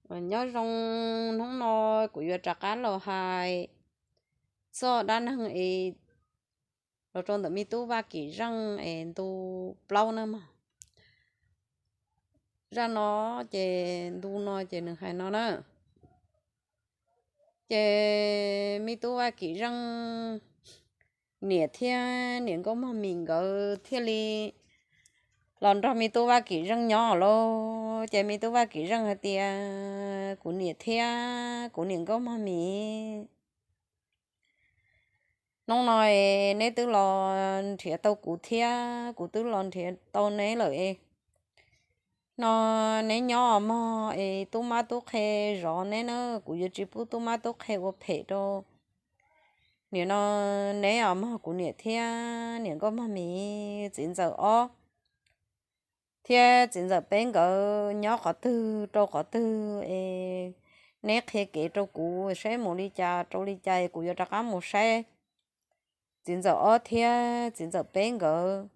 Nyob zoo, hnub no kuv yuav rov qab los hais txog dab neeg es los rau ntawm me tub Vaj Kim Zeej es ntu plaub na mog. Zaj no ces ntu no ces nws hais no na. Ces me tub Vaj Kim Zeej niam thiab niam nkauj Mog Mim nkawd thiaj li los nrog me tub Vaj Kim Zeej nyob lauj. Ces me tub Vaj Kim Zeej hais tias, kuv niam thiab kuv niam nkauj Mog Mim, hnub no neb twb los nrhiav tau kuv thiab kuv twb los nrhiav tau neb lawm es no neb nyob mog es tub mab tub qhe zov neb na, kuv yuav tsis pub tub mab tub qhe ua phem rau nim no neb os mog kuv niam thiab niam nkauj Mog Mim. Txiv ntxawm ob thiab txiv ntxawm peb nkawd nyob qhov twg rau qhov twg es neb qhia kev rau kuv saib mus li cas rau li cas es kuv yuav rov qab mus saib txiv ntxawm ob thiab txiv ntxawm peb nkawd.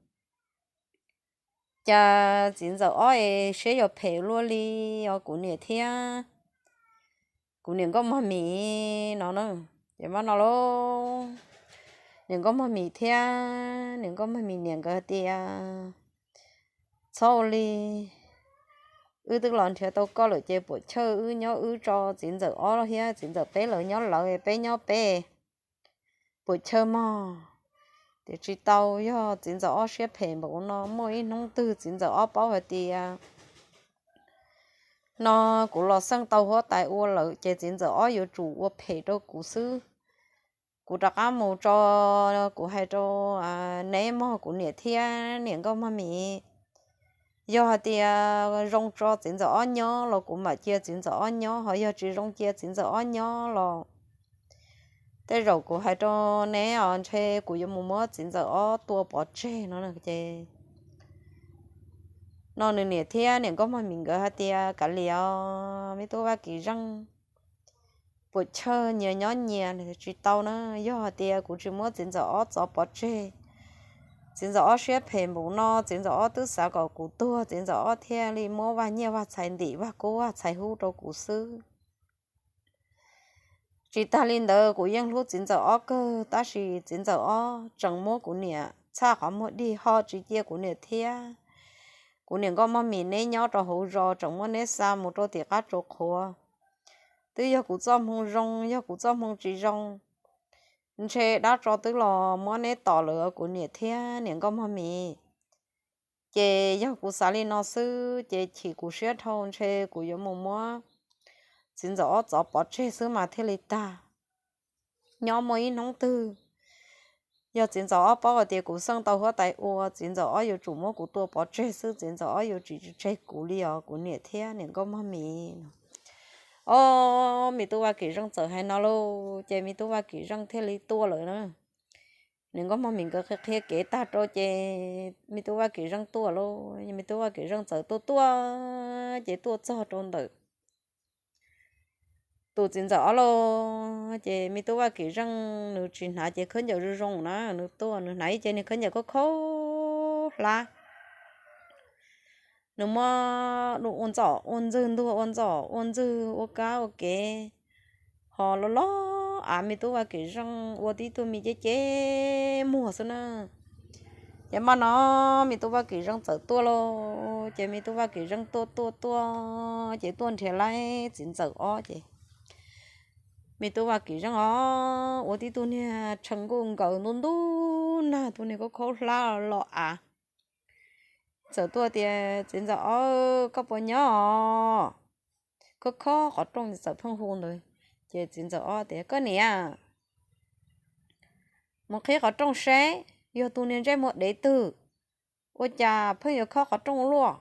Cas txiv ntxawm ob es siab yuav phem luaj li os kuv niam thiab kuv niam nkauj Mog Mim no na. Ces mam no lauj, niam nkauj Mog Mim thiab niam nkauj Mog Mim niam nkawd tias, txhob ua li, wb twb los nrhiav tau koj lawm ces puam chawj wb nyob wb tso, txiv ntxawm ob thiab txiv ntxawm peb lawv nyob lawv, peb nyob peb, puam chawj mog. Tias tsis tau, yog txiv ntxawm ob siab phem npaum no muaj ib hnub twg txiv ntxawm ob paub hais tias no kuv los xeej tau huab tais ua lawm ces txiv ntxawm ob yuav tsum ua phem rau kuv xwb. Kuv rov qab mus tso, kuv hais rau neb mog kuv niam thiab niam nkauj Mog Mim, yog hais tias zoo tso txiv ntxawm ob nyob los kuv mam cia txiv ntxawm ob nyob, ho yog tsis zoo cia txiv ntxawm ob nyob los tej zaum kuv hais rau neb os, ntshe kuv yuav mus muab txiv ntxawm ob tua pov tseg no ces no nws niam thiab niam nkauj Mog Mim nkawd hais tias, kav liam os me tub Vaj Kim Zeej, puam chawj nyias nyob nyias, tsis tau na. Yog hais tias kuv tsis muab txiv ntxawm ob txov pov tseg, txiv ntxawm ob siab phem npaum no, txiv ntxawm ob twb xav kom kuv tuag, txiv ntxawm ob thiaj li muab vaj nyiaj vaj txhais ntim vaj kub vaj txhais hub rau kuv xwb. Tsis tag li ntawd kuv yeej hlub txiv ntxawm ob kawg, tab sis txiv ntxawm ob tseem muab kuv niam txhaj qhov muag dig, ho tsis cia kuv niam thiab kuv niam nkauj Mog Mim neb nyob rau hauv zos, tseem muab neb xa mus rau tim qab tsuas qhuav. Twb yog kuv txoj hmoo zoo, yog kuv txoj hmoo tsis zoo, ntshe dab tso twb los muab neb tom lawm kuv niam thiab niam nkauj Mog Mim. Ces yog kuv xav li no xwb ces chim kuv siab dhau, ntshe kuv yuav mus muab txiv ntxawm ob txov pov tseg xwb mas thiaj li tag. Nyob muaj ib hnub twg yog txiv ntxawm ob paub hais tias kuv xeej tau huab tais ua, txiv ntxawm ob yuav tsum muab kuv tua pov tseg xwb, txiv ntxawm ob yuav tsis tseg kuv li os kuv niam thiab niam nkauj Mog Mim no. Ob, me tub Vaj Kim Zeej txawm hais no lauj, ces me tub Vaj Kim Zeej thiaj li tuaj lawm na. Niam nkauj Mog Mim nkawd qhia qhia kev tag rau ces me tub Vaj Kim Zeej tuaj lauj, me tub Vaj Kim Zeej txawm tuaj tuaj ces tuaj txog rau ntawm tus txiv ntxawm ob lauj. Ces me tub Vaj Kim Zeej nws tsis hnav cev khaub ncaws zoo zoo na, nws tuaj nws hnav ib cev niag khaub ncaws khaub khaub hlab. Nws muab ua ntxom ua ntxwg ntuag, ua ntxom ua ntxwg, ua kab ua kev, ho los los av me tub Vaj Kim Zeej ua tib tug me ceb ceb muag xwb na. Ces mam no me tub Vaj Kim Zeej txawm tuaj lauj, ces me tub Vaj Kim Zeej tuaj tuaj tuaj ces tuaj nrhiav laib txiv ntxawm ob ces me tub Vaj Kim Zeej os ua tib tug niag tshee nkuj nkaws ntub ntub nag, tus niag khaub khaub hlab los av. Txawm tuaj tias, txiv ntxawm ob, koj puas nyob os? Khob khob qhov rooj, txawm pheej hu ntawd. Ces txiv ntxawm ob tias, koj niam, mus qhib qhov rooj seb yog tus niag ntsej muag dev twg, ua cas pheej yuav khob qhov rooj luaj.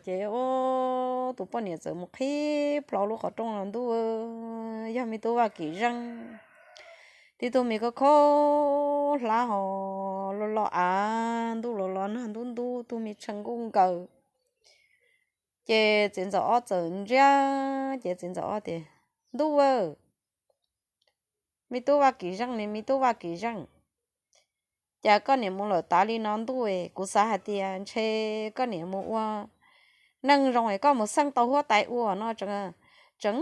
Ces tus poj niam txawm mus qhib plho lub qhov rooj los ntuj, yog me tub Vaj Kim Zeej, tib tug me khaub khaub hlab ho los los av, ntuj los los nag ntub ntub, tug me tshee nkuj nkaws. Ces txiv ntxawm ob txawm ntsiab, ces txiv ntxawm ob tias, ntuj aw, me tub Vaj Kim Zeej ne, me tub Vaj Kim Zeej, cas koj niam mus lawm tav li no ntuj, kuv xav hais tias ntshe koj niam mus ua neeg zoo es koj mus xeej tau huab tais ua no tseem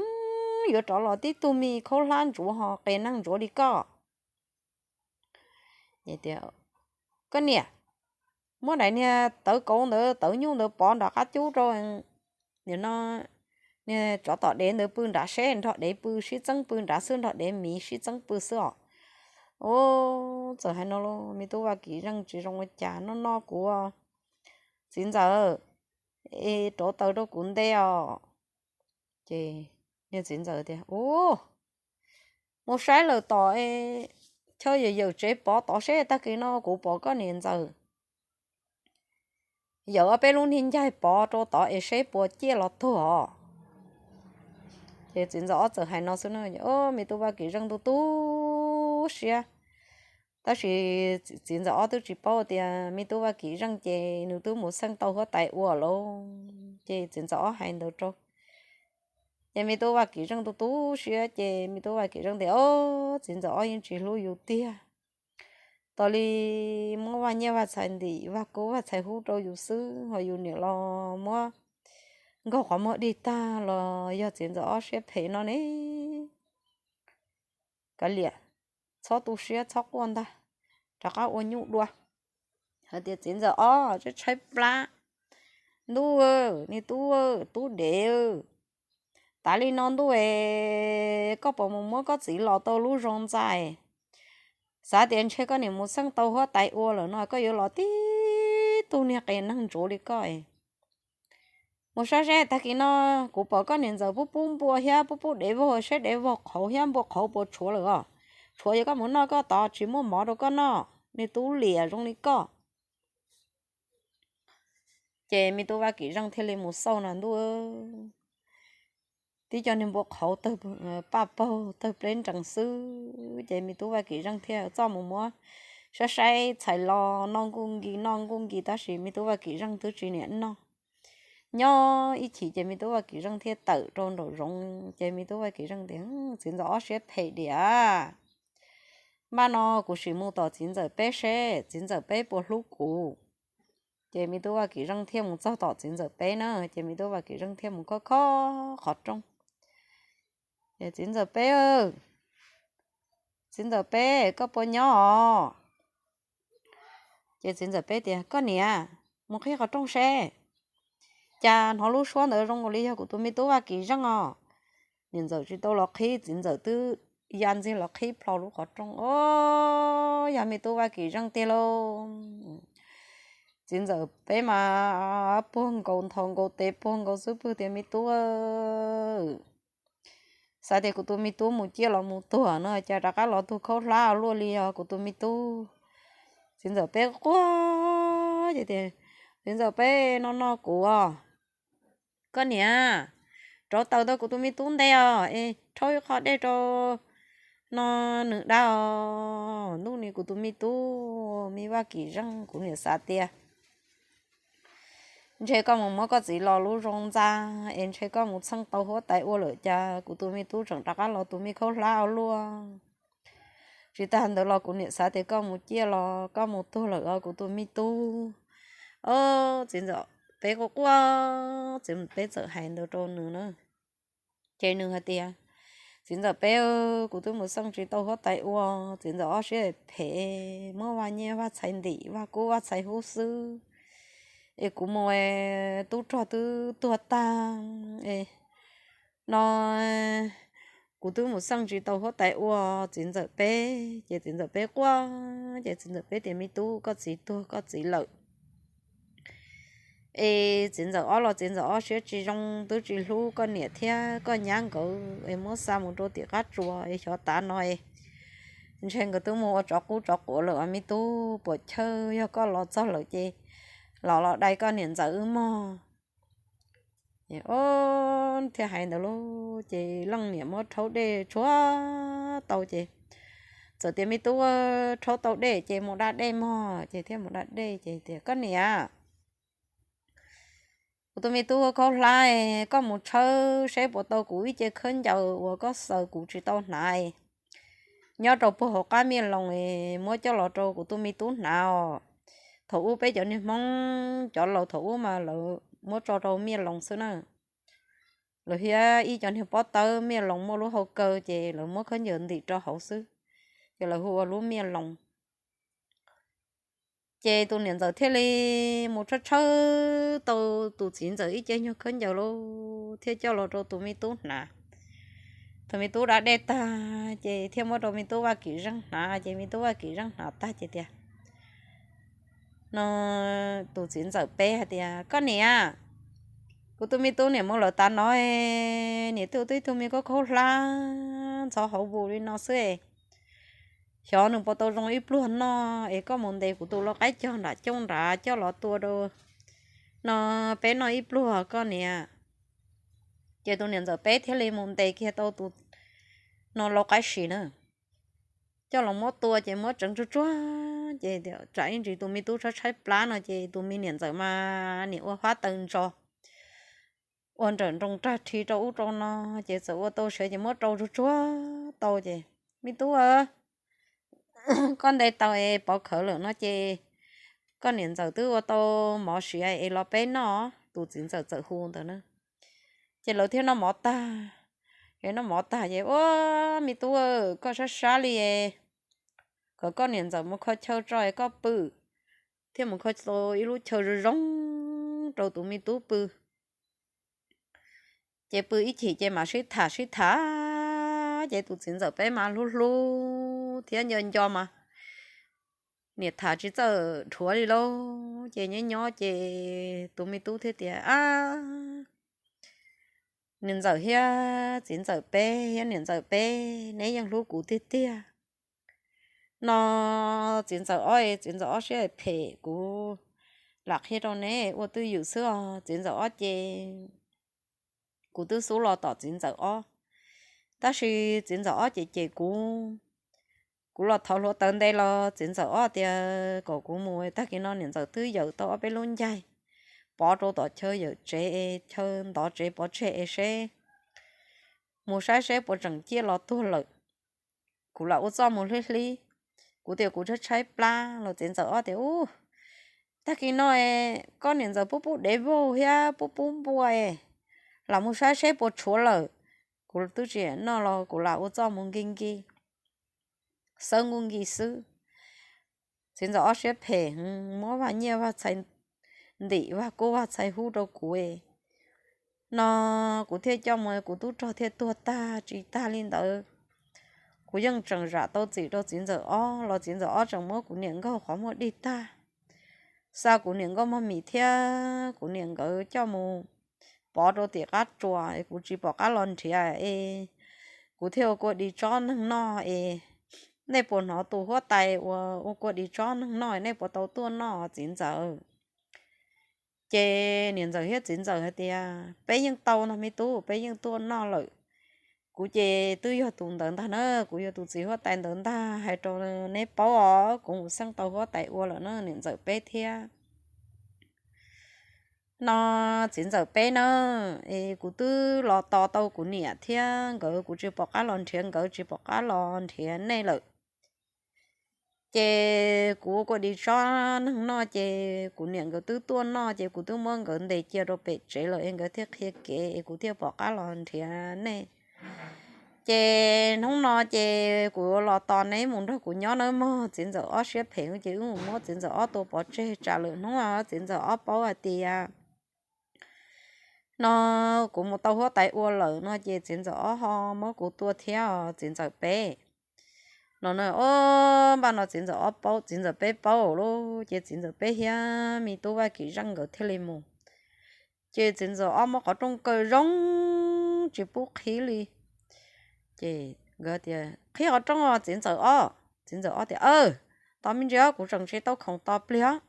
yuav rov los tib tug me khaub hlab ntsuav ho qias neeg ntsuav li koj. Koj niam, muab daim niag tawv kauv ntawd tawv nyuj ntawd pov nram qab cub rau, nim no niag tsov tom dev ntawd pw nrad seb, nrog dev pw sib txeeb pw nrad xwb, nrog dev miv sib txeeb pw xwb os. Ub, txawm hais no los me tub Vaj Kim Zeej tsis zoo ua cas, noj noj kuv, txiv ntxawm, es rauv taws rau kuv nte os. Ces niag txiv ntxawm tias, Ub, mus saib lawm tom chaw yawm yawm tsev pov tod seb, tag kis no kuv pom koj niam ntxawm yawm ob peb lub niag ncaig pov rau tod es seb puas ciaj los tuag os. Ces txiv ntxawm ob txawm hais no xwb na, me tub Vaj Kim Zeej tu tu siab. Tab sis txiv ntxawm ob twb tsis paub tias me tub Vaj Kim Zeej ces nws twb mus xeej tau huab tais ua lawm. Ces txiv ntxawm ob hais ntawd rau, ces me tub Vaj Kim Zeej tu tu siab, ces me tub Vaj Kim Zeej tias, Ob, txiv ntxawm ob yeej tsis hlub yus tiag. Tas li muab vaj nyiaj vaj txhais ntim, vaj kub vaj txhais hub rau yus xwb, ho yus niam los muab nkaug qhov muag dig tag los yog txiv ntxawm ob siab phem no ne. Kav liam, txhob tu siab txhob quaj ntag, rov qab ua nyuj dua. Hais tias, Txiv ntxawm ob, tshaib plab, ntuj, niag tub, tub dev, tas li no ntuj es koj puas mus muab koj txiv los tau lub zoo ntxa? Xav tias ntshe koj niam mus xeej tau huab tais ua lawm no koj yuav los tib tug niag qias neeg ntsuav li koj. Mus saib seb, tag kis no kuv pom koj niam ntxawm pub pub npua thiab pub pub dev vog, saib dev vog qhauv thiab npua qhauv puas tshuav lawm os. Tshuav yog koj mus noj koj tod, tsis muaj mov rau koj noj, niag tub liam zoo li koj. Ces me tub Vaj Kim Zeej thiaj li mus xauj no ntuj, tib co niag npua qhauv tawg paj paug tawg pleb nrees xwb. Ces me tub Vaj Kim Zeej thiaj txawm mus muab saib saib txhais los noj nkuj nkis noj nkuj nkis, tab sis me tub Vaj Kim Zeej twb tsis niam noj. Nyob ib chim ces me tub Vaj Kim Zeej thiaj tawm rau nraum zoov, ces me tub Vaj Kim Zeej tias, Txiv ntxawm ob siab phem diam, npaj no kuv sim mus tom txiv ntxawm peb seb txiv ntxawm peb puas hlub kuv. Ces me tub Vaj Kim Zeej thiaj mus txog tom txiv ntxawm peb na, ces me tub Vaj Kim Zeej thiaj mus khob khob qhov rooj. Ces, Txiv ntxawm peb, txiv ntxawm peb, koj puas nyob os? Ces txiv ntxawm peb tias, Koj niam, mus qhib qhov rooj seb. Cas hnov lub suab ntawd zoo nkaus li yog kuv tus me tub Vaj Kim Zeej os. Niam ntxawm tsis tau los qhib, txiv ntxawm twb ya ntxiag los qhib plho lub qhov rooj, Ob, yog me tub Vaj Kim Zeej tiag lauj. Txiv ntxawm peb mas puag nkaus nthos nkaus tes puag nkaus xub pwg tias, Me tub, xav tias kuv tus me tub mus ciaj los mus tuag no cas rov qab los tug khaub hlab luaj li os kuv tus me tub. Txiv ntxawm peb quaj ces tias, Txiv ntxawm peb, noj noj kuv os. Koj niam, rauv taws tau kuv tus me tub nte os, es rhaub ib qho dej rau no nws da os. Ntuj ni kuv tus me tub, me Vaj Kim Zeej, kuv niam xav tias ntshe koj mus muab koj txiv los lub zoo ntxa, es ntshe koj mus txheej tau huab tais ua lawm cas kuv tus me tub tseem rov qab los tus me khaub hlab ua luaj. Tsis tas ntawd los kuv niam xav tias koj mus ciaj los koj mus tuag lawm os kuv tus me tub. Ob, txiv ntxawm peb quaj quaj, txiv ntxawm peb txawm hais ntawd rau nws na. Ces nws hais tias, Txiv ntxawm peb, kuv twb mus xeej tsis tau huab tais ua, txiv ntxawm ob siab phem, muab vaj nyiaj vaj txhais ntim, vaj kub vaj txhais hub xwb, es kuv mus tub rog twb tuag tag no, kuv twb mus xeej tsis tau huab tais ua. Txiv ntxawm peb, ces txiv ntxawm peb quaj, ces txiv ntxawm peb tias, Me tub, koj txiv tuag koj txiv lawm, es txiv ntxawm ob los txiv ntxawm ob siab tsis zoo, twb tsis hlub koj niam thiab koj nyab nkawd, es muab xa mus rau tim qab tsuas, es xyov tav no es ntshe nkawd twb mus ua tsov qub tsov quav lawm os me tub. Puas chawj yog koj los txog lawm ces los los dai koj niam ntxawm wb mog. Ob, thiaj hais ntawd lauj, ces leej niam muab rhaub dej tshuab tau ces txawm tias, Me tub, rhaub tau dej ces mus da dej mog. Ces thiaj mus da dej ces tias, Koj niam, kuv tus me tub khaub hlab, koj mus tshawb seb puas tau kuv ib ce khaub ncaws uas koj xaws kuv tsis tau hnav nyob rau puag hauv qab miaj loos, muab coj los rau kuv tus me tub hnav os. Thaum ub peb cov niag Hmoob cov laus thaum ub mas lawv muab tso rau miaj loos xwb na. Lawv thiab ib co niag pob tawb miaj loos muaj lub hau kaw ces lawv muab khaub ncaws ntim rau hauv xwb, ces lawv hu ua lub miaj loos. Ces tus niam ntxawm thiaj li mus tshawb tshawb tau tus txiv ntxawm ib ce nyuag khaub ncaws lauj, thiaj coj los rau tus me tub hnav. Tus me tub da dej tag ces thiaj muab rau me tub Vaj Kim Zeej hnav, ces me tub Vaj Kim Zeej hnav tag ces tias, no, tus txiv ntxawm peb hais tias, koj niam, kuv tus me tub niam mus lawm tas no, niam twb ua tib tug me khaub khaub hlab ntxhov hauv vus li no xwb, xyov nws puas tau zoo ib pluag noj es koj mus ntes kuv tus lau qaib cog nram cooj nrad coj los tua rau no peb noj ib pluag koj niam. Ces tus niam ntxawm peb thiaj li mus ntes kiag tau tus no lau qaib si na, coj los muab tua ces muab tseev tsuag tsuag ces tsam ib ntsis tus me tub tshaib tshaib plab no ces tus me niam ntxawm mas niam ua fab taws ntso, ua nrawm nroos rag rhi rau ub rau no, ces txawm ua tau siav ces muab rau tsuag tsuag tau ces, me tub, koj ntes tau es pov khawv lawm no ces koj niam ntxawm twb ua tau mov siav es los peb noj, tus txiv ntxawm txawm hu ntawd na. Ces lawv thiaj noj mov tag, es noj mov tag ces, ua, me tub, koj sab sab li, kom koj niam ntxawm mus kho chaw tso es koj pw, thiaj mus kho tau ib lub chaw zoo zoo rau tus me tub pw. Ces pw ib chim ces mam sib tham sib tham, ces tus txiv ntxawm peb mas hlub hlub thiab nco nco mas niam tham tsis txawj dhuav li lauj. Ces nyob nyob ces tus me tub thiaj tias, a, niam ntxawm thiab txiv ntxawm peb thiab niam ntxawm peb, neb yeej hlub kuv tiag tiag no. Txiv ntxawm ob, txiv ntxawm ob siab phem, kuv lam qhia rau neb ua twj ywm xwb os. Txiv ntxawm ob ces kuv twb xub los tom txiv ntxawm ob, tab sis txiv ntxawm ob ces cem kuv. Kuv los thov hluav taws nte los txiv ntxawm ob tias kom kuv mus, tag kis no niam ntxawm twb yawm tau ob peb lub ncaig pov rau tom chaw yawm tsev, chaw ntov tsev pov tseg es seb, mus saib seb puas tseem ciaj los tuag lawm. Kuv lam ua txuj mus hlib hlib, kuv tias kuv tshaib tshaib plab los txiv ntxawm ob tias, u, tag kis no koj niam ntxawm pub pub dev vaug thiab pub pub npua, lam mus saib seb puas tshuav lawm. Kuv twb tsis noj los kuv lam ua txuj mus nki nki, xawb nkuj nki xwb. Txiv ntxawm ob siab phem, muab vaj nyiaj vaj txhais ntim, vaj kub vaj txhais hub rau kuv no, kuv thiaj coj mus kuv tub rog thiaj tuag tag. Tsis tag li ntawd, kuv yeej tseem zam tau txim rau txiv ntxawm ob los txiv ntxawm ob tseem muab kuv niam nkauj qhov muag dig tag, xa kuv niam nkauj mog mis thiab kuv niam nkawd coj mus pov rau tim qab tsuas es kuv tsis pom qab los nrhiav es kuv thiaj ua kua dis tsob neeg noj es, nej puas hnov tus huab tais uas ua kua dis tsob neeg noj nej puas tau tuaj noj txiv ntxawm? Ces niam ntxawm thiab txiv ntxawm hais tias, peb yeej tau no me tub, peb yeej tuaj noj lawm. Kuv ces twb yog tus ntawd ntag na, kuv yog tus txiv huab tais ntawd ntag, hais rau neb paub os, kuv mus xeej tau huab tais ua lawm na niam ntxawm peb thiab no txiv ntxawm peb na. Es kuv twb los tos tau kuv niam thiab nkawd, kuv tsis pom qab los nrhiav nkawd, tsis pom qab los nrhiav nej lawm. Ces kuv ua kua dis tsob neeg noj ces kuv niam nkawd twb tuaj noj ces kuv twb muab nkawd ntes cia rau pem tsev lawm es nkawd thiaj qhia kev es kuv thiaj pom qab los nrhiav nej. Ces hnub no ces kuv los tos neb mus nrog kuv nyob nawb mog. Txiv ntxawm ob siab phem ces wb mus muab txiv ntxawm ob tua pov tseg tsam lwm hnub txiv ntxawm ob paub hais tias no kuv mus tau huab tais ua lawm no ces txiv ntxawm ob ho muab kuv tua thiab os txiv ntxawm peb no na. Ob, npaj no txiv ntxawm ob paub, txiv ntxawm peb paub lawm ces txiv ntxawm peb thiab me tub Vaj Kim Zeej nkawd thiaj li mus. Ces txiv ntxawm ob muab qhov rooj kaw zoo tsis pub qhib li. Ces nkawd tias, qhib qhov rooj os txiv ntxawm ob. Txiv ntxawm ob tias, aw, tos me ntsis os, kuv tseem tsis tau khoom, tos pliag os.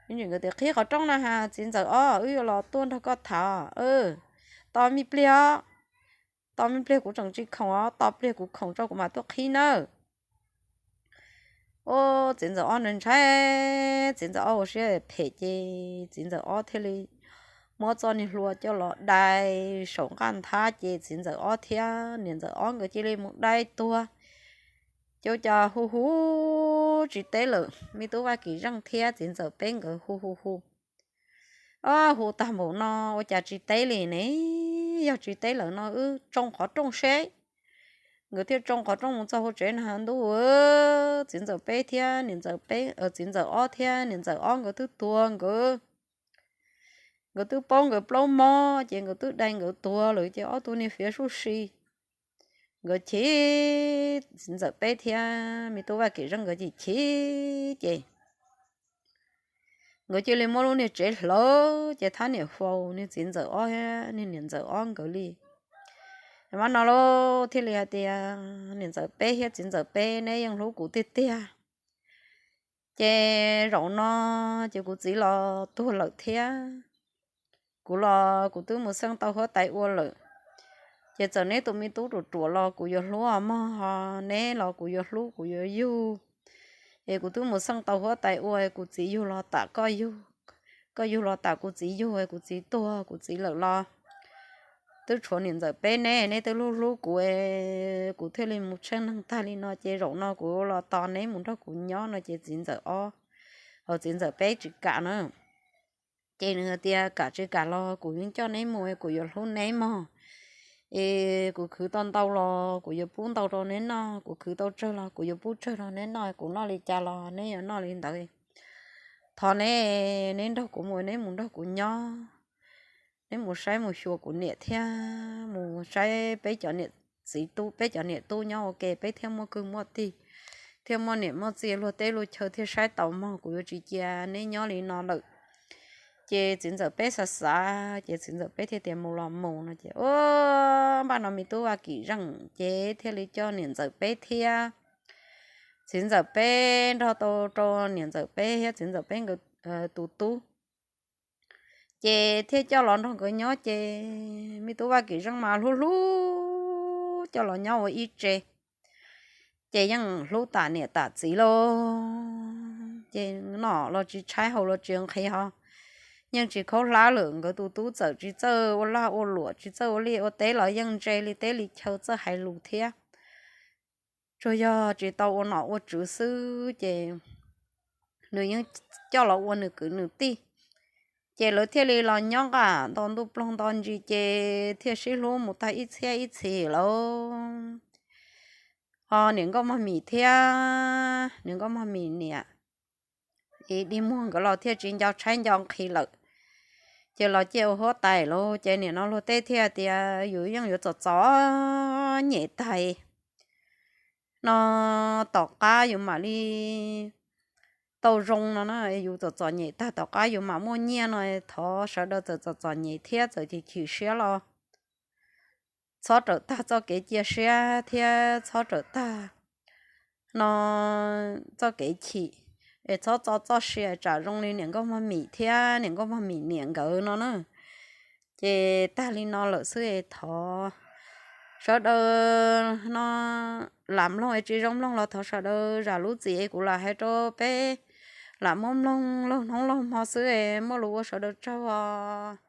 Me ntsis nkawd tias, qhib qhov rooj na has txiv ntxawm ob, wb yuav los tuaj nrog koj tham. Tos me pliag os, tos me pliag, kuv tseem tsis khoom os, tos pliag kuv khoom tso kuv mam tuaj qhib nawb. Ub, txiv ntxawm ob ntshai ntshai, txiv ntxawm ob ua siab phem ces txiv ntxawm ob thiaj li muab txoj niag hlua coj los dai saum nqaj nthab ces txiv ntxawm ob thiab niam ntxawm ob nkawd cia li mus dai tuag. Cov cas hu hu tsis teb lawm, me tub Vaj Kim Zeej thiab txiv ntxawm peb nkawd hu hu hu. Hu tag npaum no ua cas tsis teb li ne? Yog tsis teb lawm no wb tsoo qhov rooj seb. Nkawd thiaj tsoo qhov rooj mus txog hauv tsev na ntuj, txiv ntxawm peb thiab niam ntxawm peb, txiv ntxawm ob thiab niam ntxawm ob nkawd twb tuag, nkawd, nkawd twb paub nkawd plaub mob ces nkawd twb dai nkawd tuag lawm ces ob tug niag fiav suj si. Nkawd chim, txiv ntxawm peb thiab me tub Vaj Kim Zeej nkawd chim chim ces nkawd cia li muab lub niag tsev hlawv ces thab niam faus niag txiv ntxawm ob, niag niam ntxawm ob nkawd li. Mas no lauj thiaj li hais tias, niam ntxawm peb thiab txiv ntxawm peb, neb yeej hlub kuv tiag tiag. Ces zaum no ces kuv txiv los tuag lawm thiab. Kuv los kuv twb mus xeej tau huab tais ua lawm. Ces txawm neb tus me tub ruam ruam los kuv yuav hlub mog, neb los kuv yuav hlub kuv yuav yug. Es kuv twb mus xeej tau huab tais ua, kuv txiv yug los tam koj yug, koj yug los tam kuv txiv yug, kuv txiv tuag kuv txiv lawm los twb tshuav niam ntxawm peb neb, neb twb hlub hlub kuv, kuv thiaj li mus tsheej neeg tag li no ces zaum no kuv los tos neb mus nrog kuv nyob no ces txiv ntxawm ob, txiv ntxawm peb tsis kam na. Ces nws tias kam tsis kam los kuv yeej coj neb mus, kuv yuav hlub neb mog. Es kuv khwv tau ntau los kuv yuav pub ntau rau neb noj, kuv khwv tau tsawg los kuv yuav pub tsawg rau neb noj, kuv noj li cas los neb yuav noj li ntawd. Thov neb, neb nrog kuv mus, neb mus nrog kuv nyob, neb mus saib mus xyuas kuv niam thiab mus saib peb cov niam txiv tub, peb cov niam tub nyob ua ke peb thiaj muaj kwv muaj tij, thiaj muaj niam muaj txiv, luag teb luag chaw thiaj saib taus mog, kuv yuav tsis cia neb nyob li no lawm. Ces txiv ntxawm peb xav xav ces txiv ntxawm peb thiaj tias mus los mus no ces, o, npaj no me tub Vaj Kim Zeej ces thiaj li coj niam ntxawm peb thiab txiv ntxawm peb nrog tau rau niam ntxawm peb thiab txiv ntxawm peb nkawd tus tub. Ces thiaj coj los nrog nkawd nyob ces me tub Vaj Kim Zeej mas hlub hlub coj los nyob ua ib tse. Ces yeej hlub tam niam tam txiv lauj. Ces noj los tsis tshaib haus los tsis nqhis ho, yeej tsis khaub hlab lawm. Nkawd tus tub txawm tsis txawj ua laj ua luam, tsis txawj ua liaj ua teb los yeej ntse li teb li chaw txawj hais lus thiab. Tsuas yog tsis tau ua nom ua tswv xwb ces nws yeej coj los ua nws kwv nws tij. Ces lawv thiaj li los nyob nqa nto ntuj ploog nto ntsis ces thiaj sib hlub mus tag ib txhiab ib txhis lawm. Ho niam nkauj mog mim thiab niam nkauj mog mim niam, dig muag nkawd los thiaj tsis nco tshaib nco nqhis lawm. Ces los cia ua huab tais lawm ces nim no luag teb thiaj tias yus yeej yuav txom txom nyem tag no tom qab yus mam li tau zoo no na, yus txom txom nyem tag tom qab yus mam muaj nyiaj no, thov sawv daws txawm txom txom nyem thiab txawm chim chim siab los txhob rawm tag txoj kev cia siab thiab txhob rawm tag no txoj kev chim, es txhob txo txoj sia tsam zoo li niam nkauj mog mim thiab niam nkauj mog mim niam nkawd no na. Ces tag li no lawm xwb es thov sawv daws no lam mloog es tsis zoo mloog los thov sawv daws zam lub txim es kuv lam hais rau peb lam muab mloog laug hnub laug hmo xwb es muaj lus ua sawv daws tsaug os.